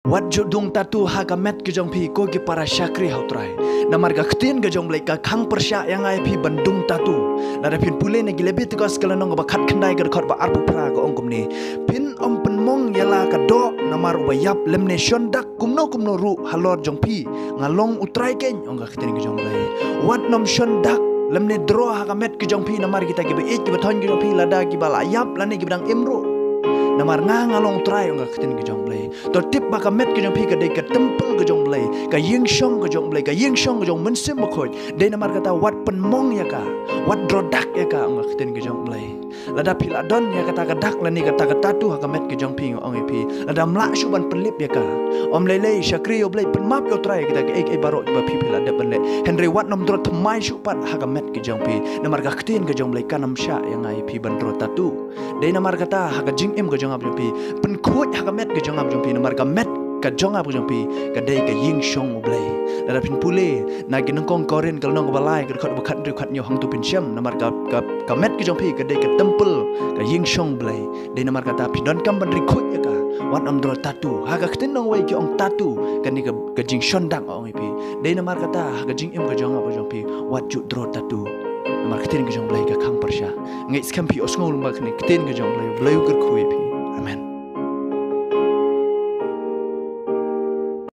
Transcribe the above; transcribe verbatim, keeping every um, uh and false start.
Wat ju dung tatu ha ka met ka jong phi, ko ki para shakri ha U Trai. Namar ka ktien ka jong U Blei ka khang pyrshah ïa nga ïa phi ban dung tatu. Lada phin pule na ki Lebitikos ka lynnong kaba khatkhyndai ka dkhot ba arphew phra ka ong kumne: Phin ym pynmong ïa la ka doh namar uba ïap, lymne shon dak kumno kumno ruh halor jong phi. Nga long U Trai keiñ, ong ka ktien ka jong U Blei. Wat nym shon dak lymne draw ha ka met ka jong phi namar kita kiba ïeit kiba thoiñ ka jong phi, lada kiba la ïap lane kiba dang im ruh. Namar nga, nga long U Trai, ong ka ktien ka jong U Blei. To tip ba ka met ka jong phi ka dei ka templ ka jong U Blei, ka ïing shong ka jong U Blei, ka ïing shong ka jong U Mynsiem Bakhuid. Dei namar kata wat pynmong ïa ka, wat draw dak ïa ka, ong ka ktien ka jong U Blei. Lada phi la don ïa kata ka dak lane kata ka tatu ha ka met ka jong phi, nga ong ïa phi, lada ym lah shuh ban pynlip ïa ka, ym lei lei, shakri ïa U Blei, pynmap ïa U Trai kita kiei kiei baroh kiba phi, phi la dep ban leh. Hynrei wat nym draw thymmai shuh pat ha ka met ka jong phi. Namar ka ktien ka jong U Blei kan ym shah ïa nga ïa phi ban draw tatu. Dei namar kata ha ka jingim ka jong nga bad jong phi, pynkhuid ha ka met ka jong nga bad jong phi, namar ka met ka jong nga bad jong phi ka dei ka ïing shong U Blei. Lada phin pule na ki Nyngkong Korinth ka lynnong kaba lai ka dkhot ba khathynriew khathynñiew, hangto phin shem, namar ka, ka, ka met ka jong phi ka dei ka templ, ka ïing shong U Blei. Dei namar kata phi donkam ban ri khuid ïa ka. Wat nym draw tatu. Ha ka ktien nongwei ki ong tatu, kane ka, ka jingshon dak, nga ong ïa phi. Dei namar kata ha ka jingim ka jong nga bad jong phi, wat ju draw tatu. Namar ktien ka jong U Blei ka khang pyrshah. Ngeit skhem phi ïohsngew lyngba kane ka ktien ka jong U Blei, U Blei u kyrkhu ïa phi.